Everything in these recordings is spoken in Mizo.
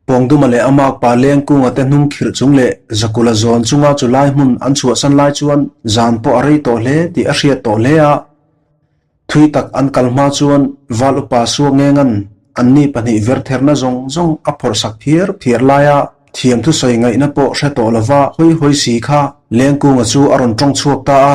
Pawngduma leh a makpa Lengkunga te hnung khirh chung leh Zakula zawn chunga chu lai hmun an chhuahsan lai chuan zan pawh a rei tawh hle tih a hriat tawh hle a. Thui tak an kal hma chuan Val upa Suangenga'n anni pahnih vertherna zawng zawng a phawrhsak phiar phiar laia thiam thusawi ngaihna pawh hre tawh lova hawi hawi si kha Lengkunga chu a rawn tawng chhuak ta a.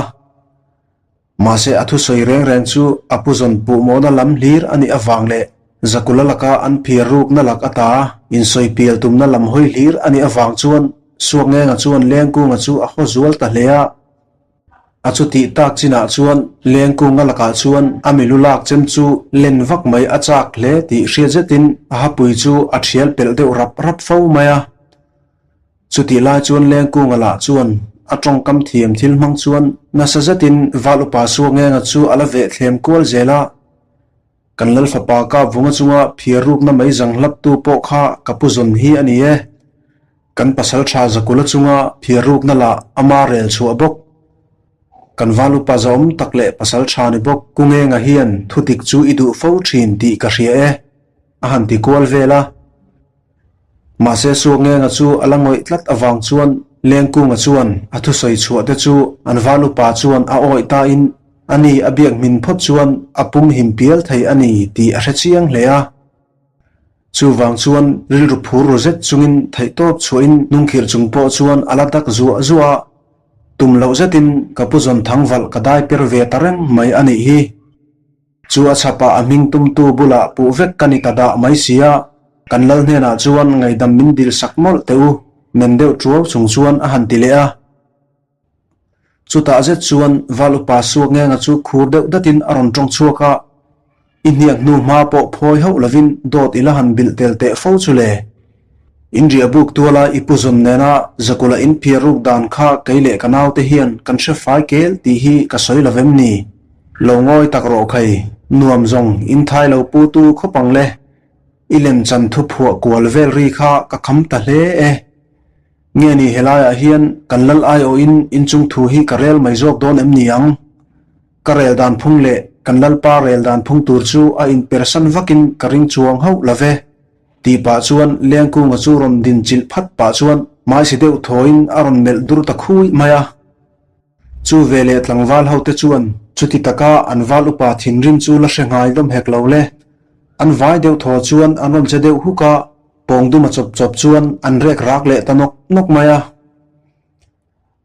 Mahse a thusawi reng reng chu a pu zawn puhmawhna lam hlir a nih avang leh Zakula laka an phiar rukna lak ata insawi pial tumna lam hawi hlir a nih avang chuan Suakngenga chuan Lengkunga chu a haw zual ta hle a. A chutih tak chinah chuan Lengkunga lakah chuan a milu lak chem chu len vak mai a chak hle tih hriat zetin a hapui chu a thial pelh deuh rap rap fo mai a. Chutih lai chuan Lengkunga lah chuan a tawngkam thiam thil hmang chuan nasa zetin Val upa Suakngenga chu a la veh thlem kual zel a. Kan Lal fapa Kapvunga chunga phiar rukna mai zang hlaptu pawh kha ka pu zawn hi a ni e. Kan pasal tha Zakula chunga phiar rukna lah ama rel chhuah bawk. Kan Val upa zawm tak leh pasal tha ni bawk Kungenga hian thudik chu i duh fo thin tih ka hria e, a han ti kual vel a. Mahse Suakngenga chu a la ngawih tlat avang chuan Lengkunga chuan a thusawi chhuah te chu an val upa chuan a awih tain a ni a biak hmin phawt chuan a pum him pial thei a ni tih a hre chiang hle a. Chuvang chuan rilru phur ru zet chungin theihtawp chhuahin hnungkhirh chung pawh chuan a la dak zuah zuah a, tum loh zetin ka pu zawn thang valh ka dai per ve ta reng mai a nih hi. Chu a chhapah a hming tumtu bulah puh vek ka ni ta dah mai si a, kan lal hnenah chuan ngaidam min dil sak mawlh teh u, men deuh tuau chung chuan a han ti leh a. Chutah zet chuan Val upa Suakngenga chu khur deuh datin a rawn tawng chhuak a, I hniak hnu hma pawh phawi hauh lovin dawt i la han bilh tel teh fo chu le. In riah buk tuala i pu zawn nena Zakula in phiar ruk dan kha kei leh ka naute hian kan hre fai kel tih hi ka sawi lo vem ni? Lo ngawi tak rawh khai, nuam zawng in thai lo pu tu khawp ang le. I lem chan thu phuah kual vel ri kha ka kham ta hle e. Nge ni helaiah hian kan lal aiawhin inchung thu hi ka rel mai zawk dawn em ni ang? Ka rel dan phung leh kan lalpa rel dan phung tur chu a inpersan vakin ka ring chuang hauh lo ve. Tih pah chuan Lengkunga chu rawn din chilh phat pah chuan hmaisi deuh thawiin a rawn melh dur ta khui mai a. Chu veleh tlangval hote chuan chuti taka an val upa thinrim chu la hre ngai hlawm hek lo le. An vai deuh thaw chuan an rawn che deuh huk a, pawngduma chawp chawp chuan an rek rak leh ta nawk nawk mai a.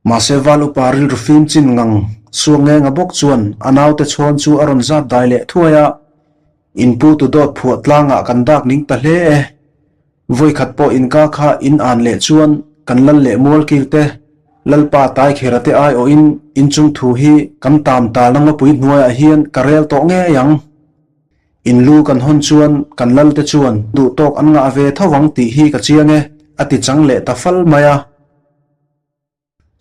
Mahse val upa rilru fim chin ngang Suangenga bawk chuan a naute chhawn chu a rawn zat dai leh thuai a, In pu tu dawt phuah tlangah kan dak ning ta hle e. Vawikhat pawh inka kha in an leh chuan kan lal leh mualkil te, Lalpa Taikhera te aiawhin inchung thu hi kan tam talna ngawpui hnuaiah hian ka rel tawh ngei ang. In lu kan hawn chuan kan lal te chuan duh tawk an ngah ve tho ang tih hi ka chiang e, a ti chang leh ta fal mai a.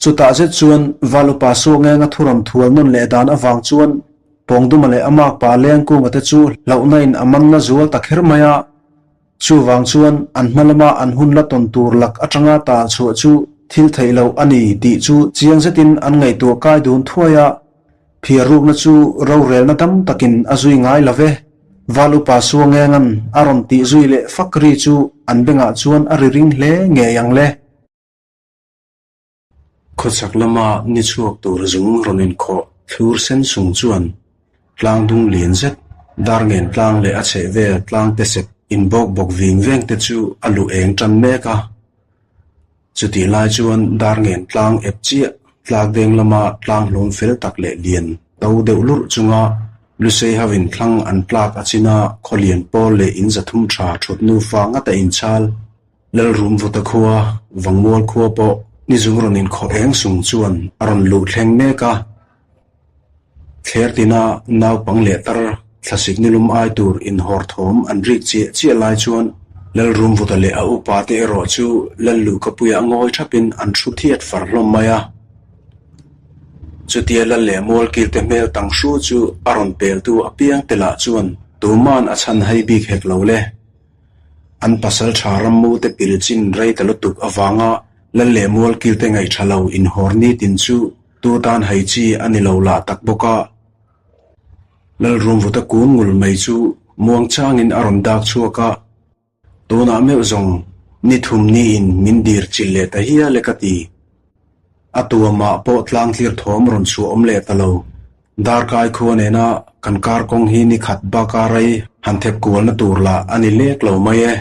Chutah zet chuan Val upa Suangenga thu rawn thual nawn leh dan avang chuan Pawngduma leh a makpa Lengkunga te chu hlauhna in a manna zual ta kher mai a. Chuvang chuan an hma lama an hun la tawn tur lak atanga tal chhuah chu thil theih loh a ni tih chu chiang zetin an ngaihtuah kai dun thuai a. Phiar rukna chu rorelna dam takin a zui ngai lo ve. Val upa Suangenga'n a rawn tih zui leh fak ri chu an bengah chuan a ri ring hle ngei ang le. Khawchhak lama ni chhuak tur zung rawn inkhawh thlur sen sung chuan tlang dung lian zet, dar ngen tlang leh a chheh vel tlang te sep inbawk bawk ving veng te chu a luh eng tan mek a. Chutih lai chuan dar ngen tlang ep chiah tlak deng lama tlang hlawm fel tak leh lian to deuh lurh chunga Lusei hovin thlang an tlak a chin a, khawlian pawl leh in zathum tha thut nufa ngata inchal. Lalrumvuta khua, Vangmual khua pawh nizung rawn inkhawh eng sung chuan a rawn luh thleng mek a. Thler tina naupang leh tar thlasik nilum ai tur inhawr thawm an rik chiah chiah lai chuan Lalrumvuta leh a upa te erawh chu Lalluhkapuia ngawi thapin an thu thiat far hlawm mai a. Chutia Lal leh Mualkil te hmel tang hru chu a rawn peltu apiang te lah chuan tuman a chhan hai bik hek lo le. An pasal tha rammu te pil chin rei ta lutuk avanga Lal leh Mualkil te ngaih tha lo inhawr nitin chu tu tan hai chi a ni lo lah tak bawk a. Lalrumvuta kun ngul mai chu muang changin a rawn dak chhuak a, tunah meuh zawng. Ni thum niin min dir chilh leh ta hial e ka ti. A tuamah pawh tlangtlir thawm rawn chhuah awm leh ta lo. Darkai khua nena kan kar kawng hi ni khat baka rei han thep kualna tur lah a ni lek lo mai e.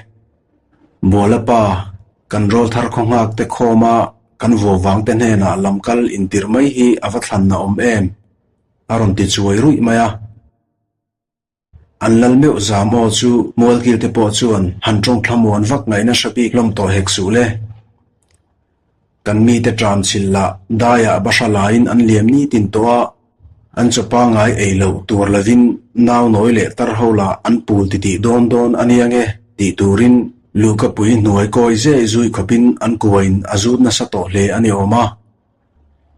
Buala pa, kan rawlthar khaw nghak te khawma kan vuah vang te hnenah lamkal intirh mai hi a va thlanna awm em? A rawn ti chuai ruih mai a. An lal meuh zam aw chu Mualkil te pawh chuan han tawng thlamuan vak ngaihna hre bik hlawm tawh hek suh le. Kan mite ṭam chhilh lah daiah bahra laiin an liam nitin tawh a, an chaw pangngai ei loh tur lovin nau nawi leh tar ho lah an pul titih dawn dawn a nia nge tih turin Lukapui hnuai kawi zeh zui khawpin an kuain a zut nasa tawh hle a ni awm a.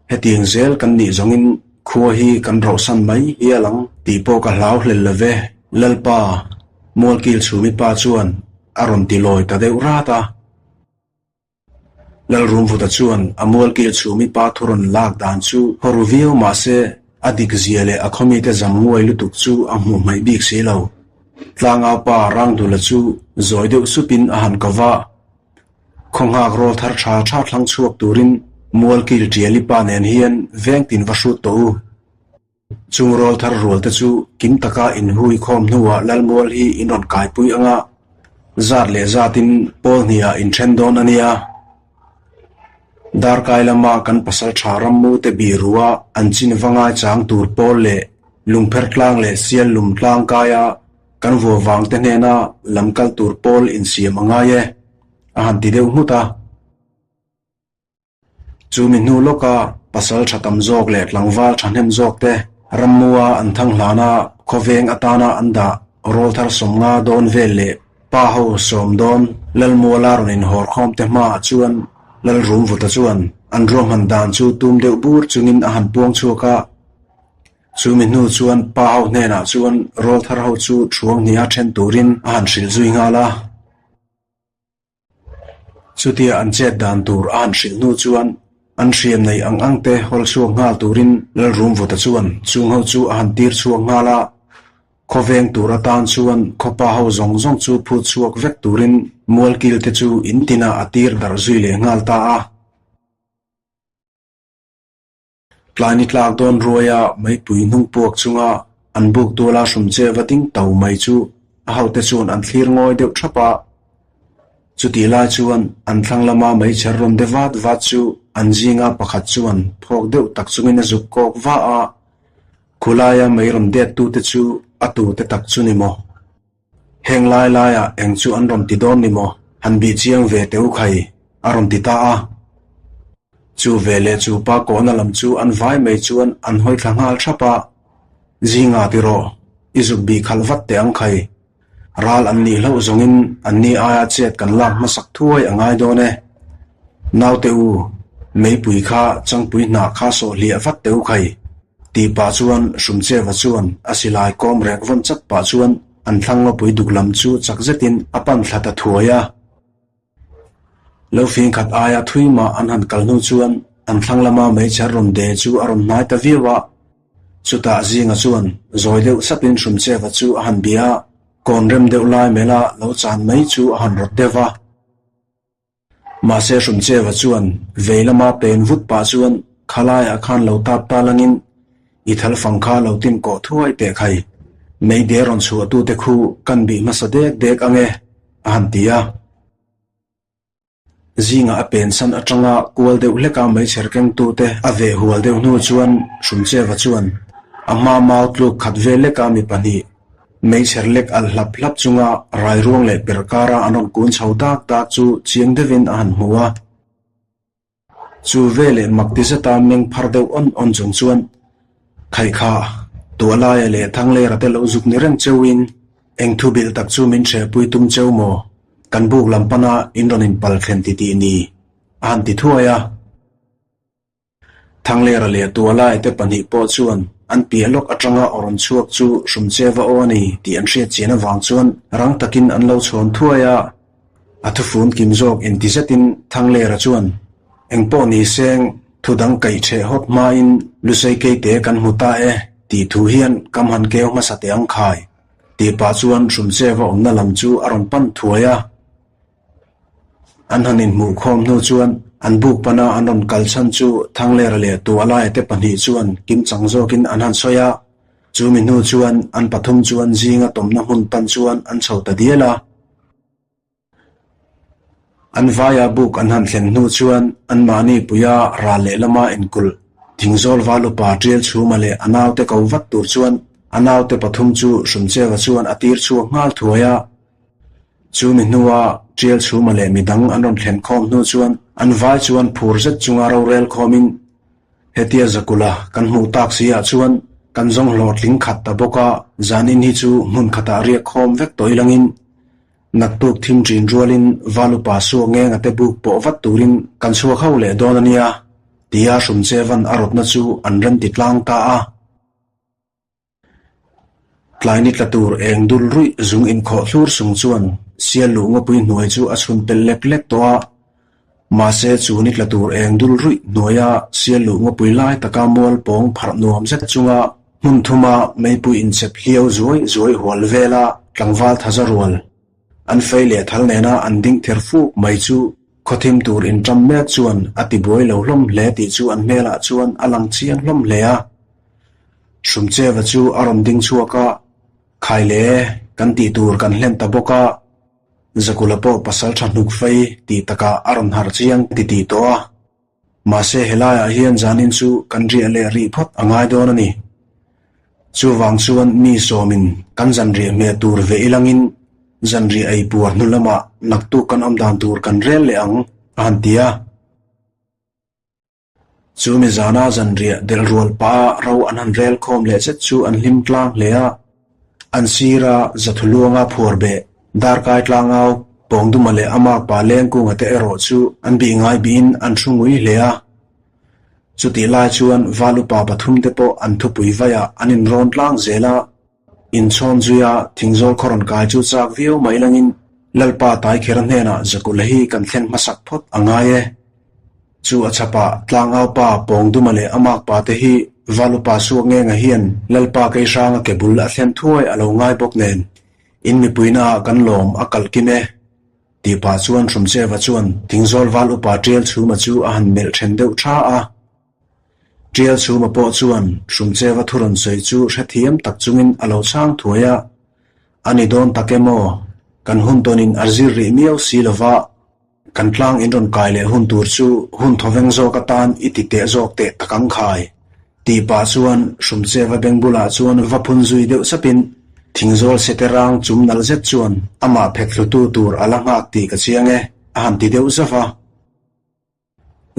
Hetiang zel kan nih zawngin khua hi kan rohsan mai hial ang tih pawh ka hlau hlel lo ve, Lalpa, Mualkil chhumi pa chuan a rawn ti lawi ta deuh rat a. Lalrumvuta chuan a Mualkil chhumi pa thu rawn lak dan chu haw ru viau mah se a dik zia leh a khawmite zam nguai lutuk chu a hmuh hmaih bik si lo. Tlangau pa Rangdula chu zawi deuh supin a han ko va. Khawnghak rawl thar tha tha thlang chhuak turin Mualkil Tiali pa nen hian veng tin va hrut tawh u. Chung rawl thar rual te chu kim taka inhui khawm hnuah Lalmual hi in rawn kaipui anga zat leh zatin pawl hniah in then dawn a nia. Darkai lama kan pasal tha rammu te biru a an chin va ngai chang tur pawl leh lungpher tlang leh sial lum tlang kaia Kan vuah vang te hnena lam kal tur pawl insiam a ngai e, a han ti deuh nghut a. Chu mi hnu lawka pasal tha tam zawk leh tlangval thahnem zawk te rammua an thang hlana khawveng atana an dah rawlthar sawmnga dawn vel leh pa ho sawm dawn Lalmuala rawn inhawr khawm te hmaah chuan Lalrumvuta chuan an ruahman dan chu tum deuh bur chungin a han puang chhuak a. Chu mi hnu chuan pa ho hnenah chuan rawlthar ho chu thuang hniha then turin a han hrilh zui nghal a. Chutia an chet dan tur a han hrilh hnu chuan an hriam nei ang ang te hawl chhuak nghal turin Lalrumvuta chuan chung ho chu a han tir chhuak nghal a. Khawveng tur atan chuan khawpa ho zawng zawng chu phut chhuak vek turin Mualkil te chu in tinah a tir darh zui leh nghal ta a. Tlai ni tlak dawn ruaia meipui hnung puak chunga an buk tuala hrum che va ding to mai chu a hote chuan an thlir ngawi deuh thap a. Chutih lai chuan an thlang lama meichher rawn de vat vat chu an zinga pakhat chuan phawk deuh tak chungin a zuk kawk va a, khulaia mei rawn det tute chu a tute tak chu ni maw? Heng lai laiah eng chu an rawn ti dawn ni maw? Han bih chiang ve teh u khai, a rawn ti ta a. Chu ve leh chu pa kawhna lam chu an vai mai chuan an hawi thla nghal thap a, Zinga ti rawh, i zuk bih khalh vat teh ang khai. Ral an nih hlauh zawngin an ni aia chet kan lak hmasak thuai a ngai dawn e. Naute u, meipui kha changpui hnah kha sawh hliah vat teh u khai. Tih pah chuan Hrumcheva chuan a silai kawm rek vawn chat pah chuan an thlang ngawpui duk lam chu chak zetin a pan thla ta thuai a. Lo fing khat aia thui mah an han kal hnu chuan an thlang lama meichher rawn de chu a rawn hnai ta viau a. Chutah Zinga chuan zawi deuh sapin Hrumcheva chu a han bia a, kawn rem deuh lai mela lo chan mai chu a han rawt deuh va. Mahse Hrumcheva chuan vei lama pen vut pah chuan khalaiah khan lo tap ta langin i thal fang kha lo tin kawh thuai teh khai. Meide rawn chhuahtute khu kan bih hmasa dek dek ange a han ti a. Zingah a pensan atanga kual deuh hleka meichher kengtute a veh hual deuh hnu chuan Hrumcheva chuan a hma mau tluk khat vel leka mi pahnih Meichher lek alh hlap hlap chunga rairuang leh per kara an rawn kun chho dak dak chu chiang deuhin a han hmu a. Chu veleh mak ti zeta meng phar deuh awn awn chung chuan Khaihkha, Tualaia leh Thanglera te lo zuk ni reng cheuin eng thu bilh tak chu min hrehpui tum cheu maw? Kan buk lam pana in rawn inpal thlen ti tih ni? a han ti thuai a. Thanglera leh Tualai te pahnih pawh chuan an piah lawk atanga aw rawn chhuak chu Hrumcheva aw a ni tih an hriat chian avang chuan rang takin an lo chhawn thuai a. A thufun kim zawk inti zetin Thanglera chuan, Engpawh ni seng, thu dang kaih ṭheh hawt hmain Lusei keite kan hmu ta e tih thu hian kam han keu hmasa teh ang khai tih pah chuan Hrumcheva awmna lam chu a rawn pan thuai a. An han inhmuhkhawm hnu chuan an buk pana an rawn kal chhan chu Thanglera leh Tualaia te pahnih chuan kimchang zawkin an han sawi a. Chumi hnu chuan an pathum chuan zinga tawmna hmun pan chuan an chho ta dial a. An vaia buk an han thlen hnu chuan anmahni puia ral lehlama inkulh Thingzawl val upa Tial Chhuma leh a naute ko vat tur chuan a naute pathum chu Hrumcheva chuan a tir chhuak nghal thuai a. Chumi hnua Tial Chhuma leh midang an rawn thlen khawm hnu chuan an vai chuan phur zet chunga rorel khawmin hetia Zakula kan hmuh tak si ah chuan kan zawng hlawhtling khat ta bawk a, zanin hi chu hmun khatah riak khawm vek tawh ilangin Naktuk thim ṭin rualin Valupa suak ngenga te buk pawh vat turin kan chhuak ho leh dawn a nia, tia Hrumchevan a rawtna chu an rem ti tlang ta a. Tlai ni tla tur eng dul ruih zung inkhawh thlur sung chuan sial luh ngawpui hnuai chu a chhun pel lek lek tawh a. Mahse chu ni tla tur eng dul ruih hnuaia sial luh ngawpui lai taka mual pawng pharh nuam zet chunga hmun thuma meipui inchep hliau zuai zuai hual vela tlangval thaza rual an fei leh thal nena an ding ther fuk mai chu khawthim tur inṭam mek chuan a ti buai lo hlawm hle tih chu an hmelah chuan a lang chiang hlawm hle a. Hrumcheva chu a rawn ding chhuak a, Khaile, kan tih tur kan hlen ta bawk a, Zakula pawh pasal tha hnuk fei tih takah a rawn harh chiang ti tih tawh a. Mahse helaiah hian zanin chu kan riah leh rih phawt a ngai dawn a ni. Chuvang chuan mi sawmin kan zanriah hmeh tur ve ilangin zanriah ei puar hnu lamah naktuk kan awm dan tur kan rel leh ang a han ti a. Chu mi zana zanriah delh rual pah a ro an han rel khawm leh zet chu an hlim tlang hle a. An sira zathu luanga phuar beh, darkai tlangau, Pawngduma leh a makpa Lengkunga te erawh chu an bih ngai bihin an hru ngui hle a. Chutih lai chuan Val upa pathum te pawh an thupui vaiah an inrawn tlang zel a. Inchhawn zuia thingzawl khaw rawn kai chu chak viau mai langin Lalpa Taikhera hnenah Zakula hi kan thlen hmasak phawt a ngai e. Chu a chhapah Tlangaupa Pawngduma leh a makpa te hi Valupa Suakngenga hian Lalpa Keihranga ke bul a thlen thuai a lo ngai bawk nen in mipuina ah kan lawm a kalh kim e. Tih pah chuan Hrumcheva chuan Thingzawl Val upa Tial Chhuma chu a han melh then deuh tha a. Tial Chhuma pawh chuan Hrumcheva thu rawn sawi chu hrethiam tak chungin a lo chhang thuai a, A ni dawn tak em aw? Kan hun tawnin a zir rih miau si lo va, kan tlang in rawn kai leh hun tur chu hun thawveng zawk atan i ti teh zawk teh tak ang khai. Tih pah chuan Hrumcheva beng bulah chuan va phun zui deuh sapin Thingzawl sete rang chum nalh zet chuan amah phek hlutu tur a la nghak tih ka chiang e, a han ti deuh zauh a.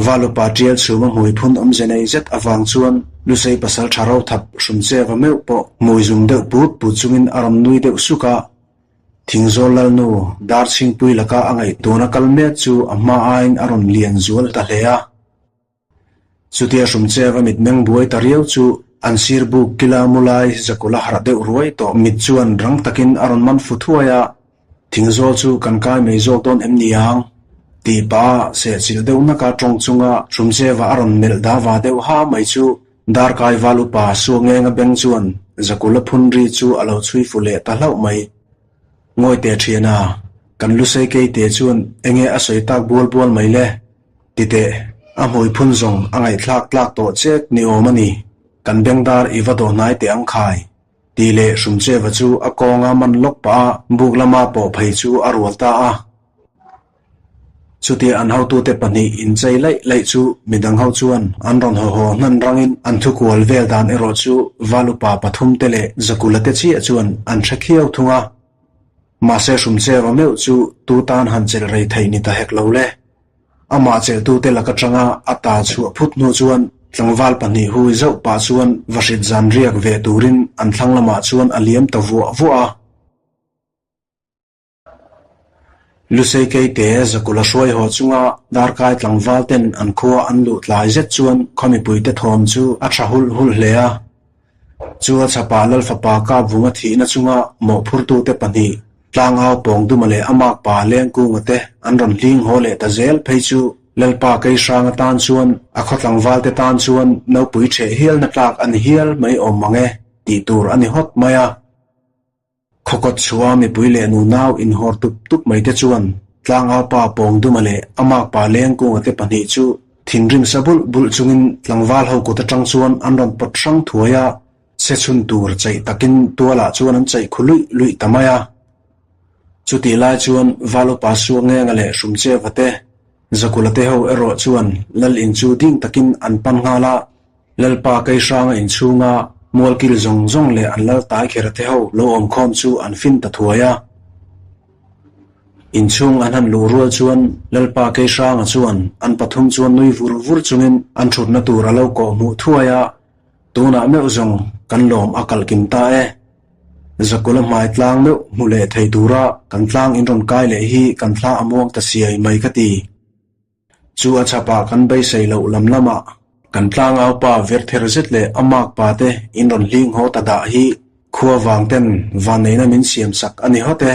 Valupa tial chhuma hmui phun awmze nei zet avang chuan Lusei pasal tha ro thap Hrumcheva meuh pawh hmui zum deuh put put chungin a rawn nui deuh suk a. Thingzawl Lalnu Darchhingpui laka a ngaihtuahna kal mek chu a hma aiin a rawn lian zual ta hle a. Chutia Hrumcheva mitmeng buai ta riau chu an sir buk kila mu lai Zakula harh deuh ruai tawh mit chuan rang takin a rawn man fu thuai a. Thingzawl chu kan kai mai zawk dawn em ni ang? Tih pah a sehchilh deuh naka tawng chunga Hrumcheva a rawn melh da va deuh ha mai chu Darkai Val upa Suangenga beng chuan Zakula phun ri chu a lo chhui fu leh ta hlauh mai. Ngawi teh thiana, kan lusei keite chuan enge a sawi tak bual bual mai le? Ti teh, a hmui phun zawng a ngaihthlak tlak tawh chek ni awm a ni, kan bengdar i va dawh hnai teh ang khai. Tih leh Hrumcheva chu a kawnga man lawk pah a buk lama pawh phei chu a rual ta a. Chutia an hotute pahnih inchei laih laih chu midang ho chuan an rawn haw haw hnan rangin an thukual vel dan erawh chu Valupa pathumte leh Zakula te chiah chuan an hre khiau thung a. Mahse Hrumcheva meuh chu tu tan han chelh rei theih ni ta hek lo le. Amah chelhtute lak atanga a ta chhuah phut hnu chuan tlangval pahnih hui zauh pah chuan vahrit zan riak ve turin an thlang lamah chuan a liam ta vuah vuah a. Lusei Keite Zakula hruai haw chunga darkai tlangval ten an khua an luh tlai zet chuan khaw mipuite thawm chu a tha hulh hulh hle a. Chu a chhapah Lalfapa Kapvunga thihna chunga mawhphurtute pahnih, Tlangau Pawngduma leh a makpa Lengkunga te an rawn hling haw leh ta zel phei chu Lalpa Keihrang atan chuan a khaw tlangvalte tan chuan nopui ṭheh hialna tlak a ni hial mai awm mang e tih tur a ni hawt mai a. Khawkawt chhuah mipui leh nunau inhawr tup tup mai te chuan. Tlangaupa Pawngduma leh a makpa Lengkunga te pahnih chu thinrim sa bulh bulh chungin tlangval ho kut atang chuan an rawn pawt hrang thuai a, che chhun tur chaih takin tualah chuan an chaih khu luih luih ta mai a. Chutih lai chuan Valupa Suangenga leh Hrumcheva te, Zakula te ho erawh chuan Lal in chu ding takin an pan nghal a, Lalpa Keihranga inchhunga mualkil zawng zawng leh an lal tai kher te ho lo awmkhawm chu an fin ta thuai a. Inchhung an han luh rual chuan Lalpa Keihranga chuan an pathum chuan nui vur vur chungin an thutna tur a lo kawh hmuh thuai a, Tunah meuh zawng kan lawm a kalh kim ta e. Zakula hmai tlang meuh hmu leh thei tura kan tlang in rawn kai leh hi kan thla a muang ta siai mai ka ti. Chu a chhapah kan beisei loh lam lamah kan tlangaupa verther zet leh a makpa te in rawn hling haw ta dah hi khua vang ten vanneihna min siam sak a ni hawt e.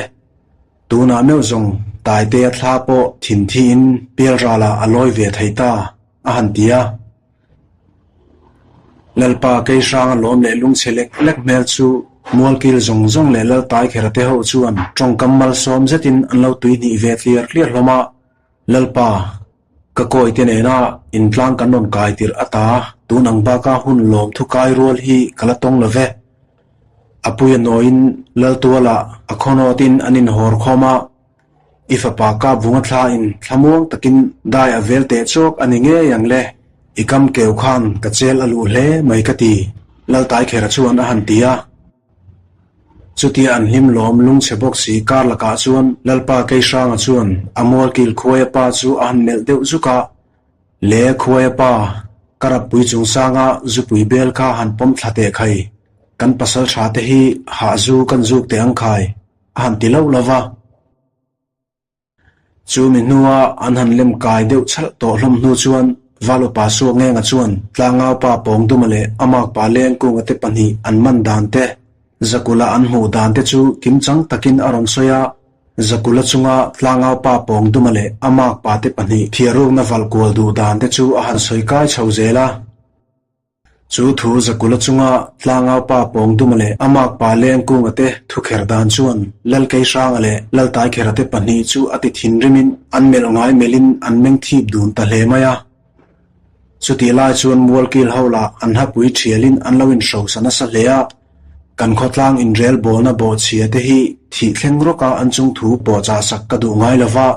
Tunah meuh zawng Taitea thla pawh thinthi in pialralah a lawi ve thei ta a han ti a. Lalpa Keihranga lawm leh lungchhe lek lek hmel chu Mualkil zawng zawng leh Laltaikhera te ho chuan tawngkam malsawm zetin an lo tuihnih ve tliar tliar hlawm a. Lalpa, ka kawite nena intlang kan rawn kai tirh ata tun ang baka hun lawm thu kai rual hi ka la tawng lo ve. A puia nawiin Laltuala a khawnawtin an inhawr khawm a, i fapa kap vunga thlain thlamuang takin dai a vel teh chawk a ni ngei ang le, i kam keu khan ka chel a luh hle mai ka ti, Laltaikhera chuan a han ti a. Chutia an hlim lawm lungchhe bawk si kar lakah chuan Lalpa Keihranga chuan a mualkil khuaia pa chu a han melh deuh zuk a, Le khuaia pa, ka rappui chungsanga zupui bel kha han pawm thla teh khai, kan pasal tha te hi hah zu kan zuk teh ang khai, a han ti loh lo va. Chu mi hnua an han lem kai deuh chalh tawh hlawm hnu chuan Valupa Suakngenga chuan Tlangaupa Pawngduma leh a makpa Lengkunga te pahnih an man dan te, Zakula an hmuh dan te chu kimchang takin a rawn sawi a. Zakula chunga Tlangaupa Pawngduma leh a makpa te pahnih thiarukna valh kual duh dan te chu a han sawi kai chho zel a. Chu thu Zakula chunga Tlangaupa Pawngduma leh a makpa Lengkunga te thukher dan chuan Lalkeihranga leh Laltaikhera te pahnih chu a ti thinrimin an melh ngai melhin an meng thip dun ta hle mai a. Chutih lai chuan Mualkil ho lah an hapui thialin an lo inhrosa nasa hle a, kan khawtlang inrel bawlna bawhchhia te hi thih thleng rawka an chung thu pawhchah sak ka duh ngai lova,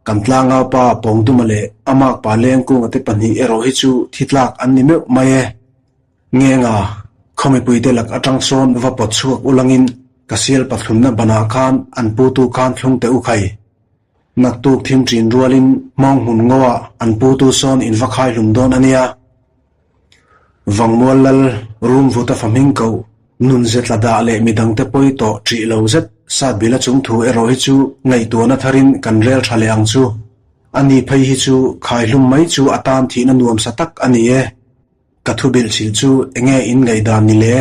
Kan tlangaupa Pawngduma leh a makpa Lengkunga te pahnih erawh hi chu thi tlak an ni meuh mai e. Ngenga, khaw mipuite lak atang sawn va pawt chhuak ulangin ka sial pathlumna banah khan an putu khan thlung teh u khai. Naktuk thim ṭin rualin hmawng hmun ngoah an putu sawn in va khai hlum dawn a nia. Vangmual lal rum vuta fa hming koh, nun ze tla dah leh midangte pawi tawh ṭih lo zet Satbila chung thu erawh hi chu ngaihtuahna tharin kan rel ṭha leh ang chu. A ni phei hi chu khaihlum mai chu a tan thihna nuamsa tak a ni e. Ka thu bilh chhilh chu enge in ngaihdan ni le?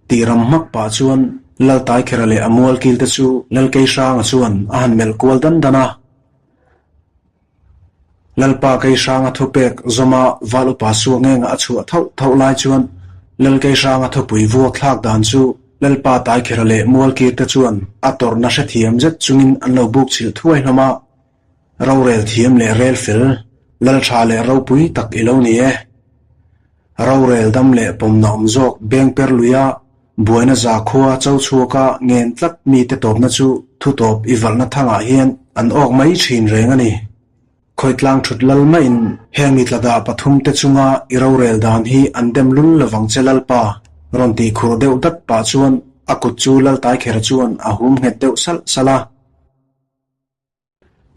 Tih ram hmak pah chuan Laltaikhera leh a mualkilte chu Lalkeihranga chuan a han melh kual dan dan a. Lalpa Keihranga thupek zawma Val Upa Suangenga a chhuah thauh thauh lai chuan Lal Keihranga thupui vuak thlak dan chu Lalpa Taikhera leh Mualkirte chuan a tawrhna hrethiam zet chungin an lo buk chhilh thuai hlawm a, Rorel thiam leh rel fel, Lal tha leh ropui tak i lo ni e. Rorel dam leh pawmna awm zawk beng per luia buaina zakhua cho chhuaka ngen tlat mite tawpna chu thutawp i valhna thangah hian an awk mai thin reng a ni. Khawitlang thut lal maiin heng mi tladah pathumte chunga i rorel dan hi an dem lul lovang che Lalpa rawn tih khur deuh dat pah chuan a kut chu Laltaikhera chuan a hum nghet deuh salh salh a.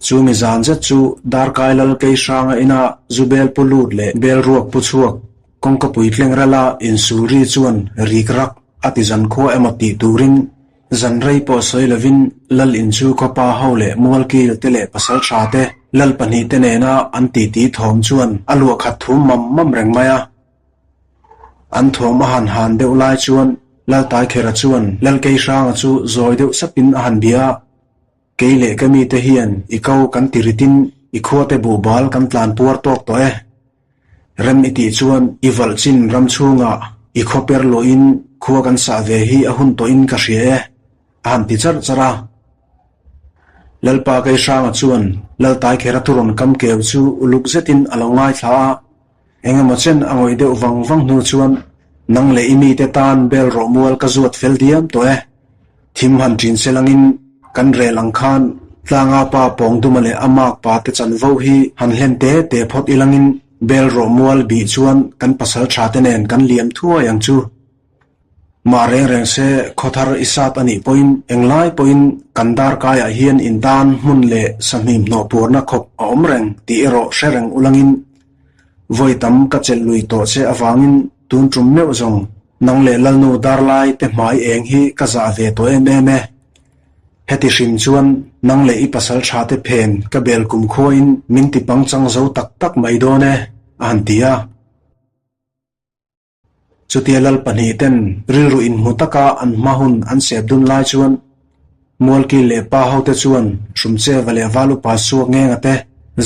Chu mi zan zet chu Darkai Lal Keihranga ina zu bel pu lut leh bel ruak pu chhuak kawngka puitling rala insul ri chuan rik rak a ti zan khua emaw tih turin zan rei pawh sawi lovin Lal in chu khawpa ho leh Mualkil te leh pasal tha te Lal pahnih te nena an titi thawm chuan a luah khat thum mam mam reng mai a. An thawm a han han deuh lai chuan Lal Taikhera chuan Lal Keihranga chu zawi deuh sapin a han bia a. Kei leh ka mite hian i ko kan ti ritin i khuate buhbal kan tlan puar tawk tawh e. Rem i tih chuan i valh chin ram chhungah i khaw per luahin khua kan sah ve hi a hun tawhin ka hria e, a han ti charh charh a. Lalpa Keihranga chuan Laltaikhera thu rawn kam keu chu uluk zetin a lo ngaithla a, engemaw chen a ngawih deuh vang vang hnu chuan, Nang leh i mite tan bel rawh mual ka zuat fel diam tawh e. Thim han ṭin se langin kan rel ang khan tlanga pa Pawngduma leh a mak pa te chanvo hi han hlen te te phawt ilangin bel rawh mual bih chuan kan pasal ṭha te nen kan liam thuai ang chu. Mah reng reng se khawthar i sat a nih pawhin englai pawhin kan darkaiah hian intan hmun leh sahmim hnawh puarna khawp a awm reng tih erawh hre reng ulangin vawi tam ka chelh lui tawh che avangin tun tum meuh zawng nang leh Lalnu darlai te hmai eng hi ka zah ve tawh em em e. Heti hrim chuan nang leh i pasal tha te phen ka bel kum khuain min ti pangchang zo tak tak mai dawn e, a han ti a. Chutia lal pahnihten rilru inhmu taka an hma hun an sep dun lai chuan Mualkil leh pa hote chuan Hrumcheva leh Valupa suak ngenga te,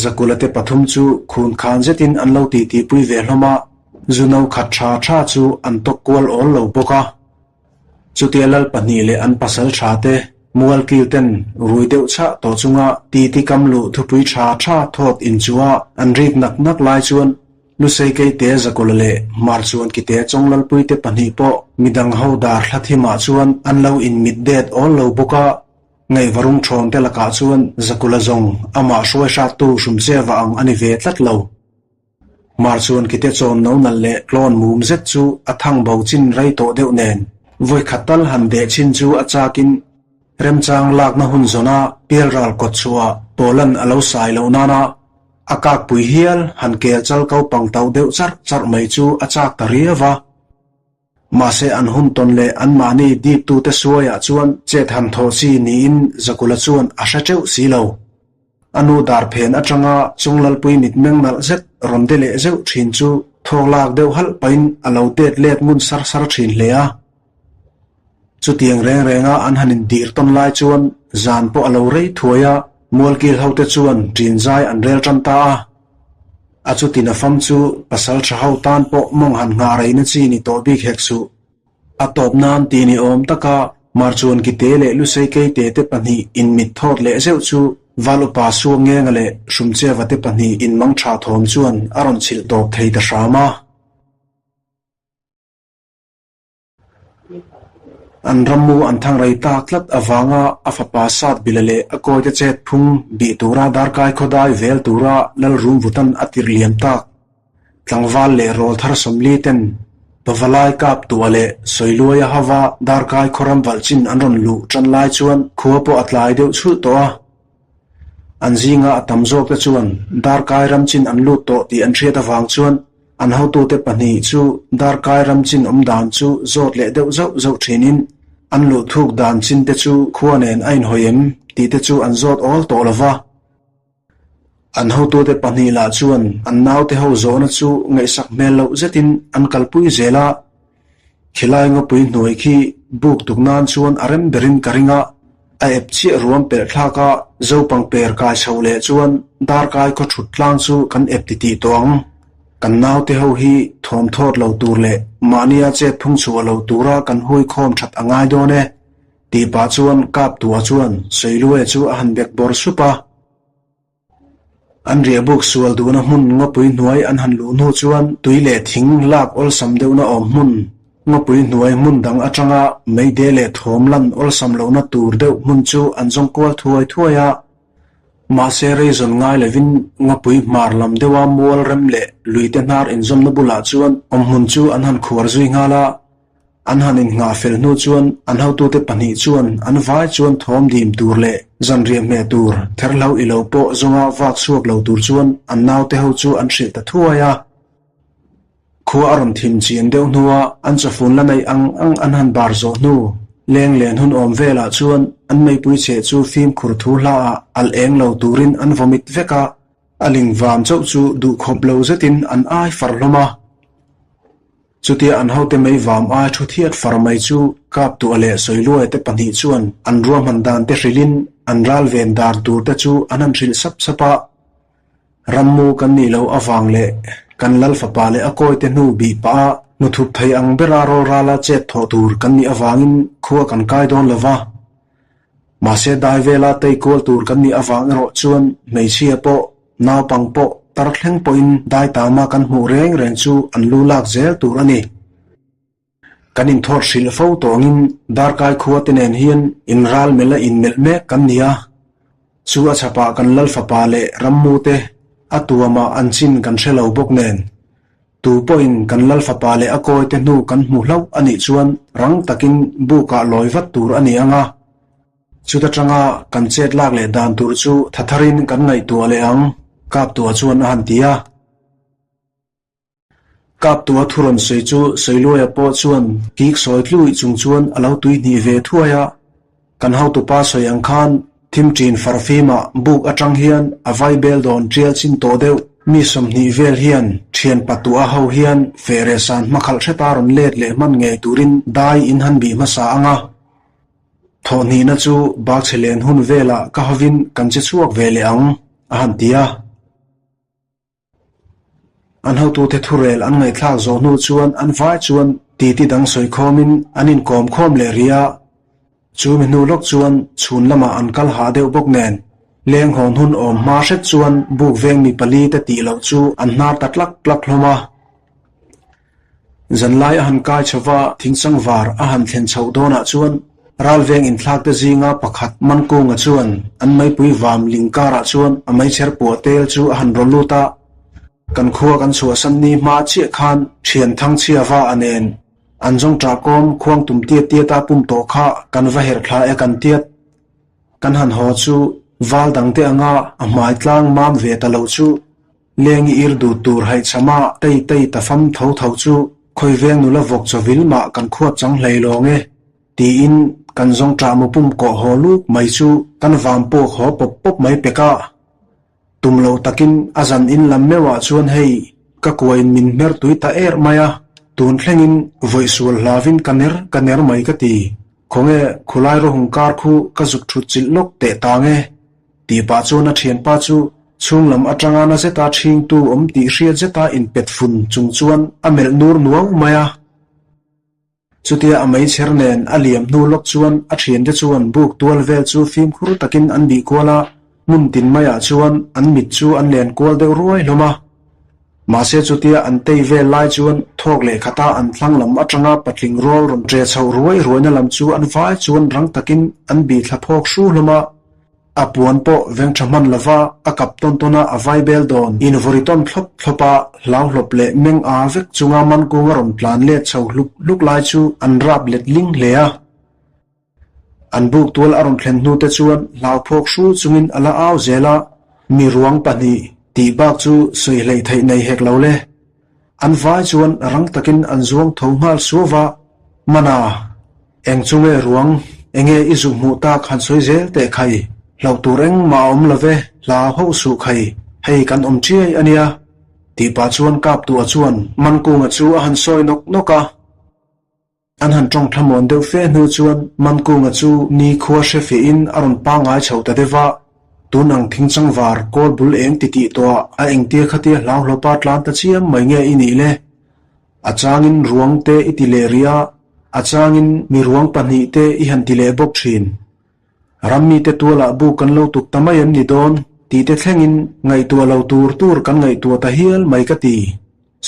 Zakula te pathum chu khun khan zetin an lo titipui ve hlawm a, zu no khat tha tha chu an tawk kual awl lo bawk a. Chutia lal pahnih leh an pasal tha te Mualkil ten rui deuh chhah tawh chunga titi kam luh thupui tha tha thawt inchuha an rik nak nak lai chuan Lusei Keite Zakawla leh Hmarchuan Kite Chawnglalpuite pahnih pawh midang ho dar hla thimah chuan an lo inmit det awl lo bawk a, ngaihvarung thawnte lakah chuan Zakawla zawng amah hruai hrattu Hrumcheva ang a ni ve tlat lo. Hmarchuan Kite chawn no nalh leh tlawn mum zet chu a thang bo chin rei tawh deuh nen vawikhat tal han deh chin chu a chakin remchang lakna hun zawna pialral kawtchhuah Pawlan a lo sai loh nana A kakpui hial han kel chal ko pang tauh deuh charh charh mai chu a chak ta riau va. Mahse an hun tawn leh anmahni diptute suaiah chuan chet han thawh chi niin Zakula chuan a hre teuh si lo. A nu dar phen atanga Chunglalpui mitmeng nalh zet rawn de leh zeuh thin chu thawk lak deuh halh pahin a lo det let ngun sar sar thin hle a. Chutiang reng renga an han indir tawn lai chuan zan pawh a lo rei thuai a, Mualkil hote chuan ṭin zai an rel ṭan ta a. A chutin a fam chu pasal ṭha ho tan pawh mawng han nghah reina chi ni tawh bik hek suh. A tawp nan ti ni awm taka Marchuan Kite leh Lusei Keite te pahnih inmit thawt leh zeuh chu Val upa Suangenga leh Hrumcheva te pahnih inmang ṭha thawm chuan a rawn chhilh tawp thei ta hram a. An rammu an thang rei tak tlat avanga a fapa Satbila leh a kawite chet phung bih tura darkai khawdai vel tura Lalrumvutan a tirh liam tak. Tlangval leh rawlthar Sawmli ten Pavalai kap tua leh Sawiluaia hava darkai khawram valh chin an rawn luh tan lai chuan khua pawh a tlai deuh chhulh tawh a. An zinga a tam zawkte chuan darkai ram chin an lut tawh tih an hriat avang chuan An hotute pahnih chu darkai ram chin awm dan chu zawt leh deuh zauh zauh thinin an luh thuk dan chin te chu khua nen a inhawi em tih te chu an zawt awl tawh lo va. An hotute pahnih lah chuan an naute ho zawhna chu ngaihsak hmel loh zetin an kalpui zel a, Khilai ngawpui hnuai khi buk tuk nan chuan a rem berin ka ring a, a ep chiah ruam pelh thlak a, Zopang per kai chho leh chuan darkai khaw thut tlang chu kan ep titih tawh ang. Kan naute ho hi thawm thawt lo tur leh mahnia chet phung chhuah lo tura kan hui khawm that a ngai dawn e, tih pah chuan Kaptua chuan Sawiluaia chu a han bek bawr sup a. An riahbuk sual duhna hmun ngawpui hnuai an han luh hnu chuan tui leh thing lak awlsam deuhna awm hmun, ngawpui hnuai hmun dang atanga meide leh thawm lan awlsam lohna tur deuh hmun chu an zawng kual thuai thuai a. Mahse rei zawn ngai lovin ngawpui hmar lam deuha mual rem leh luite hnar inzawmna bulah chuan awmhmun chu an han khuar zui nghal a. An han innghah fel hnu chuan an hotute pahnih chuan an vai chuan thawm dim tur leh zanriah hmeh tur therhlo i lo pawh zawnga vak chhuak lo tur chuan an naute ho chu an hrilh ta thuai a. Khua a rawn thim chian deuh hnua an chawfun la neih ang ang an han bar zawh hnu leng len hun awm velah chuan an meipui cheh chu fimkhur thu hlaah alh eng lo turin an vawmit vek a, a ling vam chauh chu duhkhawp lo zetin an ai far hlawm a. Chutia an hote mei vam ai thu thiat far mai chu Kaptuah leh Sawiluaia te pahnih chuan an ruahman dan te hrilhin an ral ven dar tur te chu an han hrilh sap sap a. Rammu kan nih loh avang leh kan lal fapa leh a kawite hnu bih pah a hnuthup thei ang bera rawlrala chet thawh tur kan nih avangin khua kan kai dawn lo va. Mahse dai vela tei kual tur kan nih avang erawh chuan hmeichhia pawh, naupang pawh, tar thleng pawhin dai tama kan hmuh reng reng chu an lu lak zel tur a ni. Kan inthawt hrilh fo tawngin darkai khua te nen hian inral melh a inmelh mek kan ni a. Chu a chhapah kan lal fapa leh rammu te a tuamah an chin kan hre lo bawk nen. Tu pawhin kan lal fapa leh a kawi te hnu kan hmu hlauh a nih chuan rang takin bukah lawi vat tur a ni ang a. Chuta tanga kan chet lak leh dan tur chu tha tharin kan ngaihtuah leh ang, Kaptua chuan a han ti a. Kaptua thu rawn sawi chu Sawiluaia pawh chuan kik sawi tluih chung chuan a lo tui hnih ve thuai a. Kan hotupa sawi ang khan thim ṭin farfimah buk aṭang hian a vai bel dawn ṭial chin tawh deuh. Mi 20 vel hian ṭhian patuah ho hian fehreh san hmakhalh hreta rawn let leh hman ngei turin dai in han bih hmasa ang a. Thawhhnihna chu bakchhe len hun velah ka hovin kan che chhuak ve leh ang, a han ti a. An hotute thurel an ngaihthlak zawh hnu chuan an vai chuan titi dang sawi khawmin an inkawm khawm leh rih a. Chu mi hnu lawk chuan chhun lamah an kal hah deuh bawk nen leng hawn hun awm hma hret chuan buk veng mi pali te tih loh chu an hnar ta tlak tlak hlawm a. Zanlai a han kai chho va, thingchangvar a han thlen chhoh dawnah chuan ralveng inthlakte zinga pakhat Mankunga chuan an meipui vam ling karah chuan a meichher puah tel chu a han raw lut a. Kan khua kan chhuahsan ni hma chiah khan thian thangchhia va a nen an zawng ṭahkawm khuang tum tiat tiata pum tawh kha kan va herh thla e kan tiat. Kan han haw chu val dangte anga a hmai tlang mam ve ta lo chu Leng i ir duh tur haihchhama tei tei ta fam tho tho chu khawi veng nula vawk chawvil mah kan khuat chang hlei lawng e, tiin kan zawng ṭah mu pum kawh haw luk mai chu kan vam puak haw pawp pawp mai pek a. Tum lo takin a zan in lam meuhah chuan hei ka kuain min hmer tui ta er mai a, tun thlengin vawih sual hlavin ka ner ka ner mai ka ti. Khawnge khulai rawhung kar khu ka zuk ṭhut chilh lawk teh tang e. Tih pah chuan a thianpa chu chhung lam atanga na zeta ṭhingtu awm tih hriat zeta inpet fun chung chuan a melh nur nuau mai a. Chutia a meichher nen a liam hnu lawk chuan a thiante chuan buk tual vel chu fimkhur takin an bih kual a, hmun tin maiah chuan an mit chu an len kual deuh ruai hlawm a. Mahse chutia an tei vel lai chuan thawk leh khata an thlang lam atanga patling rual rawn ṭe chhoh ruai ruaina lam chu an vai chuan rang takin an bih thla phawk hru hlawm a. A puan pawh veng tha hman lova a kap tawn tawn a, a vai bel dawn. Invawri tawn thlawp thlawp a, hlau hlawp leh meng aa vek chunga mankung a rawn tlan let chho hluk hluk lai chu an rap let ling hle a. An buk tual a rawn thlen hnu te chuan hlau phawk hru chungin a la au zel a, mi ruang pahnih tih bak chu sawi hleih theih nei hek lo le. An vai chuan rang takin an zuang tho nghal suau va, Mana, eng chu nge ruang, enge i zuk hmuh tak han sawi zel teh khai, hlauh tur engmah a awm lo ve, hla hauh suh khai, hei kan awm chiai a nia, tih pah chuan Kaptuah chuan Mankunga chu a han sawi nawk nawk a. An han tawng thlamuan deuh fe hnu chuan Mankunga chu ni khua hre fiahin a rawn pangngai chho ta deuh va, tun ang thingchangvar kawl bul eng ti tih tawhah a engtia khatia hlau hlawpa tlan ta chiam mai nge i nih le? A changin ruang te i ti leh rih a, a changin mi ruang pahnih te i han ti leh bawk thin. Rammite tualah bu kan lo tuk ta mai em ni dawn tih te thlengin ngaihtuah lo tur tur kan ngaihtuah ta hial mai ka ti,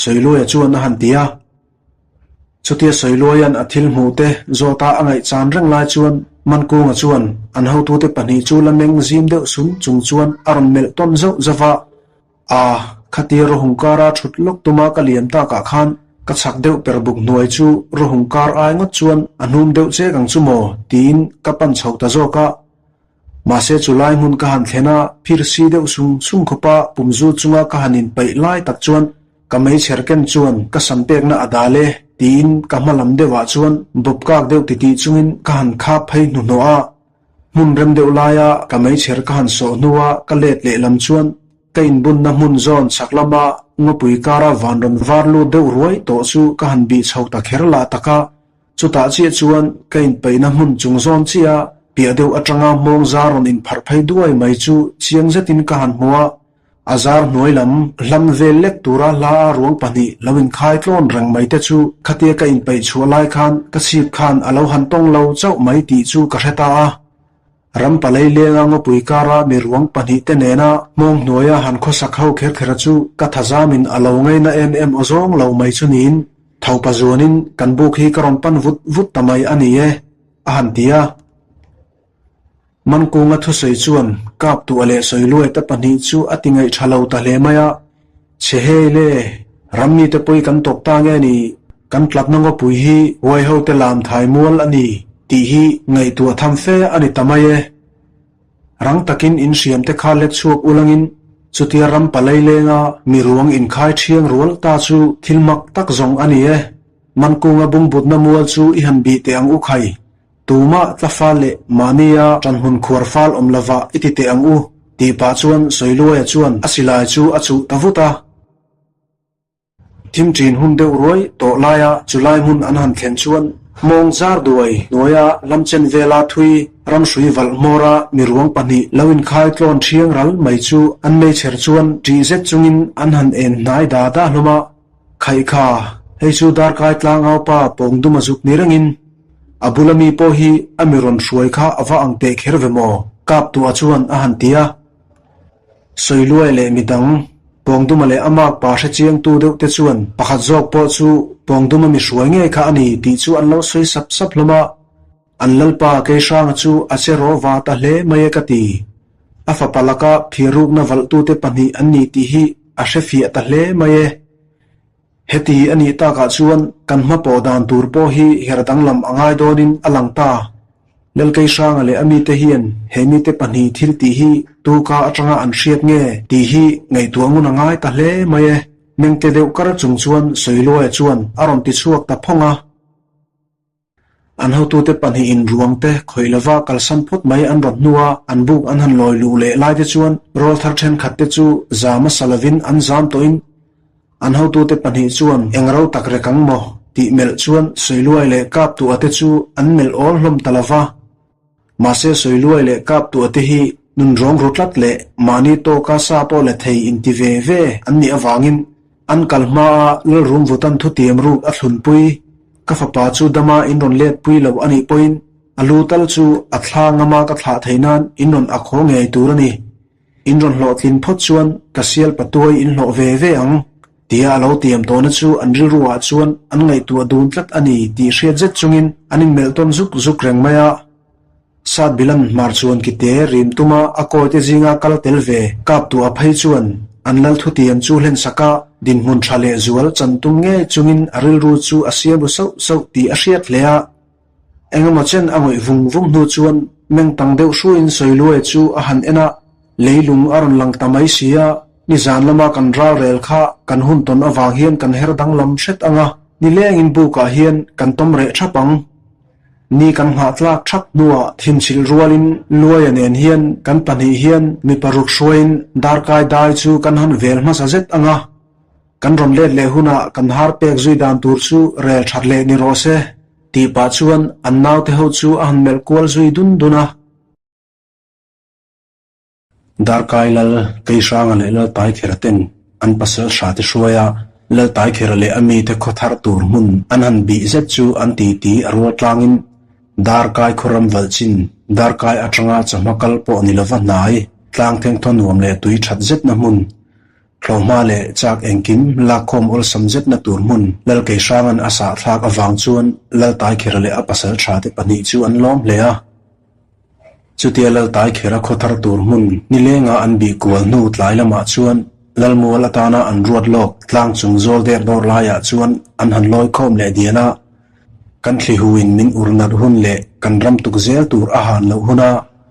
Sawiluaia chuan a han ti a. Chutia Sawiluaia'n a thil hmuh te zawta a ngaihchan reng lai chuan Mankunga chuan an hotute pahnih chu la meng zim deuh sum chung chuan a rawn melh tawn zauh zauh a, A, khatia rawhung kara thut lawk tuma ka liam takah khan ka chhak deuh per buk hnuai chu rawhung kar ai ngawt chuan a hnum deuh chek ang chu maw tiin ka pan chho ta zawk a. Mahse chu lai hmun ka han thlen a, phir si deuh sung sung khawpa pum zu chunga ka han inpeih lai tak chuan ka meichher ken chuan ka sam pekna a dal e tiin ka hma lam deuhah chuan bawp kak deuh titih chungin ka han khap phei hnuhnawh a. Hmun rem deuh laia ka meichher ka han sawh hnua ka let leh lam chuan ka inbunna hmun zawn chhak lama ngawpui kara van rawn var lut deuh ruai tawh chu ka han bih chho ta kher lah tak a. Chutah chiah chuan ka inpeihna hmun chung zawn chiah piah deuh atanga hmawng zar rawn inpharh phei duai mai chu chiang zetin ka han hmu a, a zar hnuai lam hlam vel lek tura hla a ruang pahnih lo inkhai tlawn reng mai te chu khatia ka inpeih chhuah lai khan ka chhip khan a lo han tawng lo chauh mai tih chu ka hre ta a. Ram palei lenga ngawpui kara mi ruang pahnihte nena hmawng hnuaia han khawsak ho kher khera chu ka thazamin a lo ngaina em em awzawng lo mai chu niin thopa zuanin kan buk hi ka rawn pan vut vut ta mai a ni e, a han ti a. Mankunga thusawi chuan Kaptuah leh Sawiluaite pahnih chu a ti ngaih tha lo ta hle mai a, Chhe hei le, ram mite pawi kan tawp ta nge ni, kan tlatna ngawpui hi huaihote lam thai mual a ni tih hi ngaihtuah tham fe a ni ta mai e. Rang takin in hriamte kha let chhuak ulangin chutia ram palai lenga mi ruang inkhai thiang rual ta chu thil mak tak zawng a ni e. Mankunga bungbutna mual chu i han bih teh ang u khai. Tumah tla fal leh mahnia ṭanhmun khuar fal awm lova i ti teh ang u, tih pah chuan Sawiluaia chuan a silai chu a chuh ta vut a. Thim ṭin hun deuh ruai tawh laia chulai hmun an han thlen chuan hmawng zar duai hnuaia lamchen vela thui ramhrui valh hmawra miruang pahnih lo inkhai tlawn ṭhiang ral mai chu an meichher chuan ṭih zet chungin an han en hnai da da hlawm a. Khaihkha, hei chu darkai tlangaupa pawngdum a zuk ni rengin A bula mi pawh hi a mi rawn hruai kha a va ang teh kher ve maw? Kaptuah chuan a han ti a. Sawiluai leh midang, Pawngduma leh a makpa hre chiangtu deuh te chuan pakhat zawk pawh chu Pawngduma mi hruai ngei kha a ni tih chu an lo sawi sap sap hlawm a. An lalpa Keihranga chu a che rawh va ta hle mai e ka ti. A fapa laka phiarrukna valhtute pahnih an ni tih hi a hrefiah ta hle mai e. Heti a nih takah chuan kan hma pawh dan tur pawh hi her danglam a ngai dawnin a lang ta. Lalkeihranga leh a mite hian he mite pahnih thil tih hi tuka atanga an hriat nge tih hi ngaihtuah ngun a ngai ta hle mai e. Mengte deuh kar chung chuan Sawiluaia chuan a rawn ti chhuak ta phawng a. An hotute pahnihin ruangte khawih lova kalsan phawt mai an rawn hnu a, an buk an han lawi luh leh laite chuan rawlthar thenkhatte chu zam a sa lovin an zam tawhin an hotute pahnih chuan eng ro tak rek ang maw tih melh chuan Sawiluai leh Kaptuahte chu an melh awl hlawm ta lova. Mahse Sawiluai leh Kaptuahte hi nunrawng ru tlat leh mahni tawka sa pawh la thei inti ve ve an nih avangin an kal hmaa Lalrum Vutan thutiam ruk a thlunpui. Ka fapa chu dama in rawn let pui lo a nih pawhin a lu tal chu a thla ngama ka thlah theih nan in rawn a khaw ngei tur a ni. In rawn hlawhtlin phawt chuan ka sial patuai in hlawh ve ve ang tia a lo tiam tawhna chu an rilru ah chuan an ngaihtuah dun tlat a ni tih hriat zet chungin an inmelh tawn zuk zuk reng mai a. Satbilan hmar chuan kite rim tuma a kawite zinga kal tel ve kap tu a phei chuan an lal thutiam chu hlen saka dinhmun tha leh zual chan tum ngei chungin a rilru chu a siam ru sauh sauh tih a hriat hle a. Engemaw chen a ngawih vung vung hnu chuan meng tang deuh hruaiin Sawiluai chu a han en a, leilung a rawn lang ta mai si a, nizan lama kan ralrel kha kan hun tawn avang hian kan her danglam hret ang a, nilengin bukah hian kan tawm reh thap ang. Ni kan nghah tlak thap hnuah thinchilh rualin Luaia nen hian kan pahnih hian mi paruk hruaiin darkai dai chu kan han vel hmasa zet ang a, kan rawn let leh hunah kan har pek zui dan tur chu rel that leh ni rawh se tih pah chuan an naute ho chu a han melh kual zui dun dun a. Darkai Lal, Keihranga leh Laltaikhera ten an pasal hrate hruai a, Laltaikhera leh a mite khaw thar tur hmun an han bih zet chu an titi a rual tlangin Darkai khawram valh chin, Darkai atanga chawhma kal pawh ni lova hnai, tlang thengthaw nuam leh tui that zetna hmun, thlawhhma leh chak engkim lakkhawm awlsam zetna tur hmun Lalkeihranga'n a sahthlak avang chuan Laltaikhera leh a pasal thate pahnih chu an lawm hle a. Chutia Laltaikhera khaw thar tur hmun nilenga an bih kual hnu tlai lamah chuan Lalmual atana an ruat lawk tlang chung zawl der dawr laiah chuan an han lawi khawm leh dial a. Kan thlihuin min ur nat hun leh kan ram tuk zel tur a han loh huna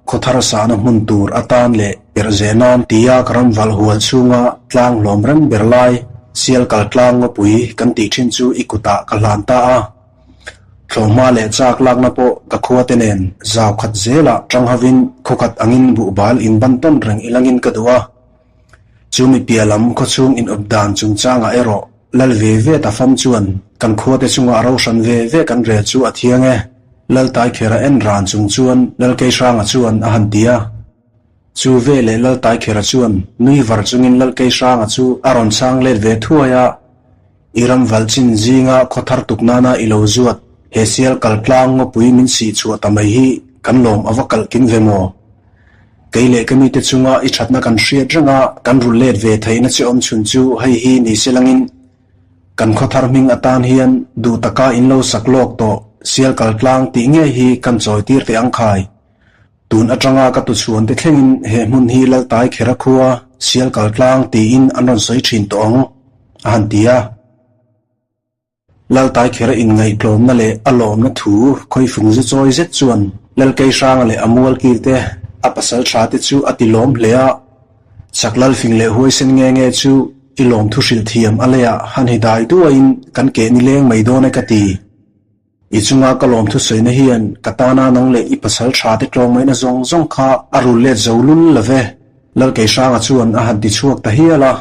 khaw thar sahna hmun tur atan leh perh ze nan tia ka ram valh hual chhunga tlang hlawm reng ber lai sial kal tlang ngawpui kan tih thin chu i kutah ka hlan ta a. Thlawhhma leh chak lakna pawh ka khuate nen zau khat zelah tang hovin khawkhat angin buhbal inban tawn reng ilangin ka duh a. Chu mi piah lam khawchhung inawp dan chungchangah erawh lal ve ve ta fam chuan kan khuate chunga a rohran ve ve kan rel chu a thiang e. Laltaikhera en ran chung chuan Lalkeihranga chuan a han ti a. Chu veleh Laltaikhera chuan nui var chungin Lalkeihranga chu a rawn chhang let ve thuai a. I ram valh chin zinga khaw thar tuk nana i lo zuat, he sial kal tlang ngawpui min sih chhuah ta mai hi. kan lawm a va kalh kim ve maw? Kei leh ka mite chunga i thatna kan hriat reng a, kan rul let ve theihna che awm chhun chu hei hi ni se langin kan khawthar hming atan hian duh taka in lo sak lawk tawh sial kal tlang tih ngei hi kan chawi tir teh ang khai. Tun atanga ka tuchhuan te thlengin he hmun hi Laltai Khera khua sial kal tlang tiin an rawn sawi thin tawh ang, a han ti a. Laltai Khera inngaihtlawmna leh a lawmna thu khawifung zu chawi zet chuan Lalkeihranga leh a mualkil te, a pasal tha te chu a ti lawm hle a. Chak Lalfing leh huaisen nge nge chu i lawmthu hrilh thiam a leiah han hi dai duaiin kan keh nileng mai dawn e ka ti. I chunga ka lawmthu sawina hian ka tana nang leh i pasal tha te tlawngmaina zawng zawng kha a rul let zo lul lo ve, Lalkeihranga chuan a han ti chhuak ta hial a.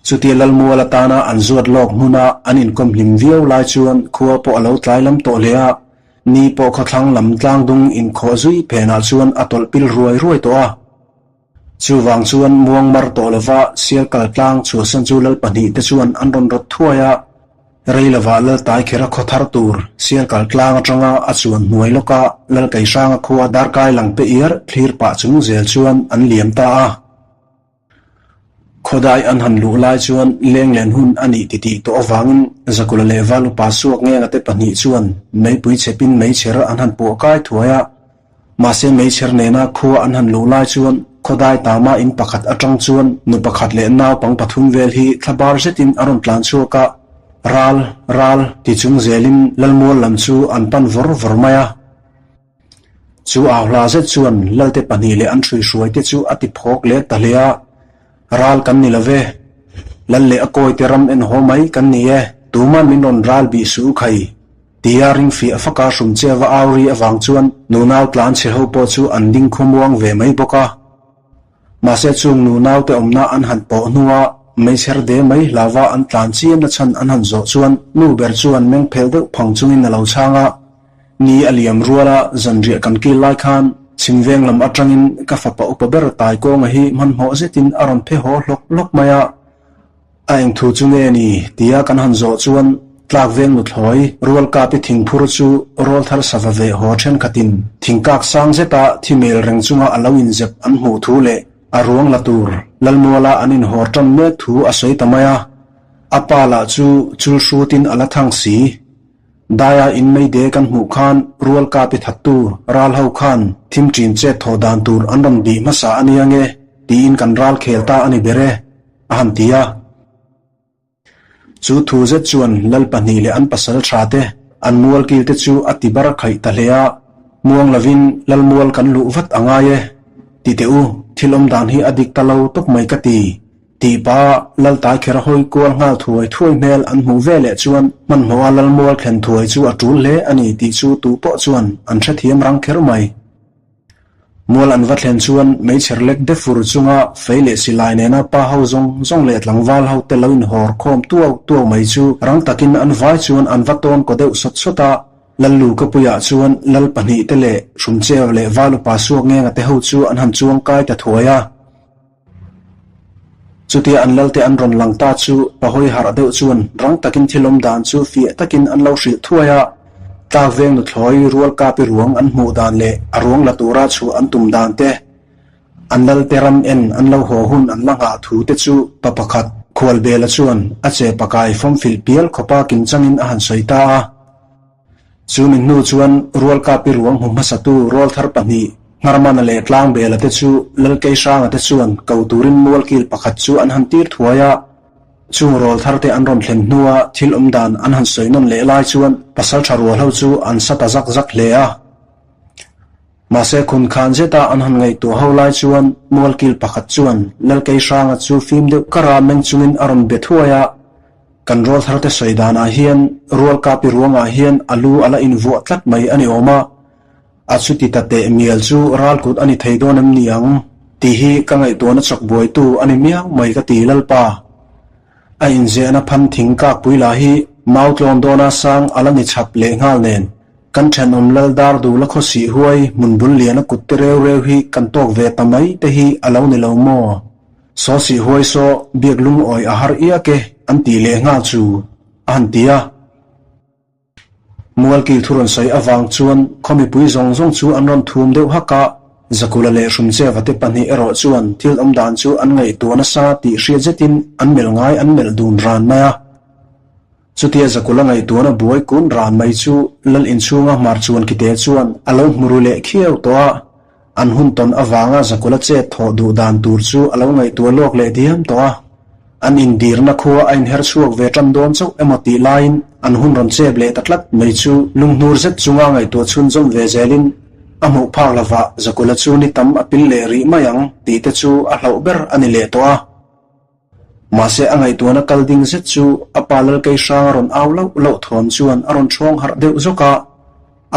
Chutia Lalmual atana an zuat lawk hmuna an inkawm hlim viau lai chuan khua pawh a lo tlai lam tawh hle a, ni pawh khawthlang lam tlangdung inkhawh zui phenah chuan a tawlh pil ruai ruai tawh a. Chuvang chuan muang mar tawh lova sial kal tlang chhuahsan chu lal pahnihte chuan an rawn rawt thuai a, rei lovah lal tai khera khaw thar tur sial kal tlang atanga a chuan hnuai lawka lal Keihranga khua darkai lang pe iar thlir pah chung zel chuan an liam ta a. Khawdai an han luh lai chuan lenglen hun a nih titih tawh avangin Zakula leh Valupa suak ngenga te pahnih chuan meipui chhepin meichher an han puah kai thuai a. Mahse meichher nena khua an han luh lai chuan khawdai tama in pakhat atang chuan nu pakhat leh naupang pathum vel hi thlabar zetin a rawn tlan chhuak a, Ral, ral ti chung zelin Lalmual lam chu an pan vawr vawr mai a. Chu au hla zet chuan Lalte pahnih leh an hruihruaite chu a ti phawk leh ta hle a, Ral kan ni lo ve, Lal leh a kawite ram en haw mai kan ni e, tuman min rawn ral bih suh u khai, tia ringfiah faka hrum che va au ri avang chuan nunau tlan chhe ho pawh chu an ding khawmuang ve mai bawk a. Mahse chung nunaute awmna an han pawh hnua meichher de mai hlauva an tlan chiamna chhan an han zawh chuan nu ber chuan meng phel deuh phang chungin a lo chhang a, Ni a liam rual a, zanriah kan kil lai khan chhimveng lam atangin ka fapa upa ber Taikawnga hi hmanhmawh zetin a rawn phe haw hlawk hlawk mai a, a eng thu chu nge ni tia kan han zawh chuan tlak veng nuthlawi rual kapi thingphur chu rawlthar sava ve haw thenkhatin thingkak sang zeta thi mel reng chunga a lo inzep an hmuh thu leh a ruang la tur Lalmuala an inhawr tan mek thu a sawi ta mai a, a pa lah chu chul hrutin a la thang si. Daia in meide kan hmuh khan rual kapi thattu ral ho khan thim ṭin chet thawh dan tur an rawn bih hmasa a nia nge tiin kan ral khel ta a ni ber e, a han ti a. Chu thu zet chuan lal pahnih leh an pasal tha te an mual kil te chu a ti bar khaih ta hle a, muang lovin lal mual kan luh vat a ngai e, ti teh u, thil awm dan hi a dik ta lo tawp mai ka ti. Tih pah Laltai kher a hawi kual nghal thuai thuai hmel an hmuh ve leh chuan hmanhmawha Lalmual thlen thuai chu a tul hle a ni tih chu tu pawh chuan an hrethiam rang kher mai. Mual an va thlen chuan meichher lek de fur chunga fei leh silai nena pa ho zawng zawng leh tlangval ho te lo inhawr khawm tuau tuau mai chu rang takin an vai chuan an va tawn kaw deuh sawt sawt a, Lallu ka puiah chuan Lal pahnih te leh Hrumchev leh Valupa suak ngenga te ho chu an han chuang kai ta thuai a. Chutia an lalte an rawn lang ta chu pahawi harh deuh chuan rang takin thil awm dan chu fiah takin an lo hrilh thuai a, tlak veng nuthlawi rual kapi ruang an hmuh dan leh a ruang la tura chhuah an tum dan te, an lalte ram en an lo haw hun an la nghah thu te chu pa pakhat Khualbela chuan a che pakai fawmfilh pial khawpa kimchangin a han sawi ta a. Chu min hnu chuan Rualkapi ruang hmu hmasatu Rawlthar pahnih, Ngharmana leh Tlangbela te chu Lalkeihranga te chuan ko turin mualkil pakhat chu an han tir thuai a. Chung Rawlthar te an rawn thlen hnua thil awm dan an han sawi nawn leh lai chuan pasaltha rual ho chu an sa ta zak zak hle a. Mahse khun khan zeta an han ngaihtuah ho lai chuan mualkil pakhat chuan Lalkeihranga chu fim deuh kara meng chungin a rawn be thuai a. Kan rawlthar te sawi danah hian rual kapi ruangah hian a lu a la invuah tlat mai a ni awm a, a chuti ta teh mial chu ral kut a ni thei dawn em ni ang tih hi ka ngaihtuahna chawk buaitu a ni miau mai ka ti Lalpa. A inzehna phan thing kakpui lah hi mau tlawn dawna sang a la ni chhap leh nghal nen kan thenawm lal dar duhla khawsih huai hmun bul liana kut te reu reu hi kan tawk ve ta mai te hi a lo ni lo maw? Saw sih huai saw biak lungawi a har iak e an tih leh nghal chu a han ti a. Mualkil thu rawn sawi avang chuan khaw mipui zawng zawng chu an rawn thum deuh hak a, Zakula leh Hrumcheva te pahnih erawh chuan thil awm dan chu an ngaihtuah nasa tih hriat zetin an melh ngai an melh dun ran mai a. Chutia Zakula ngaihtuahna buai kun ran mai chu Lal inchhunga hmar chuan kite chuan a lo hmu ru leh khiau tawh a, An hun tawn avanga Zakula chet thawh duh dan tur chu a lo ngaihtuah lawk leh diam tawh a. An indirna khua a inher chhuak ve tan dawn chauh emaw tih laiin an hun rawn chep leh ta tlat mai chu lunghnur zet chunga ngaihtuah chhunzawm ve zelin a hmuh phak lovah Zakula chu ni tam a pil leh rih mai ang tih te chu a hlauh ber a ni leh tawh a. Mahse a ngaihtuahna kal ding zet chu a pa Lalkei hrang a rawn au lauh lauh thuam chuan a rawn ṭhawng harh deuh zawk a,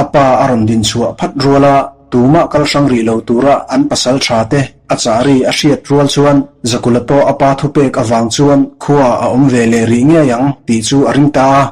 a pa a rawn din chhuah phat rual a, tumah kal hrang rih lo tura an pasal ṭha te a chah ri a hriat rual chuan Zakula pawh a pa thupek avang chuan khua a awm ve leh rih ngei ang tih chu a ring ta a.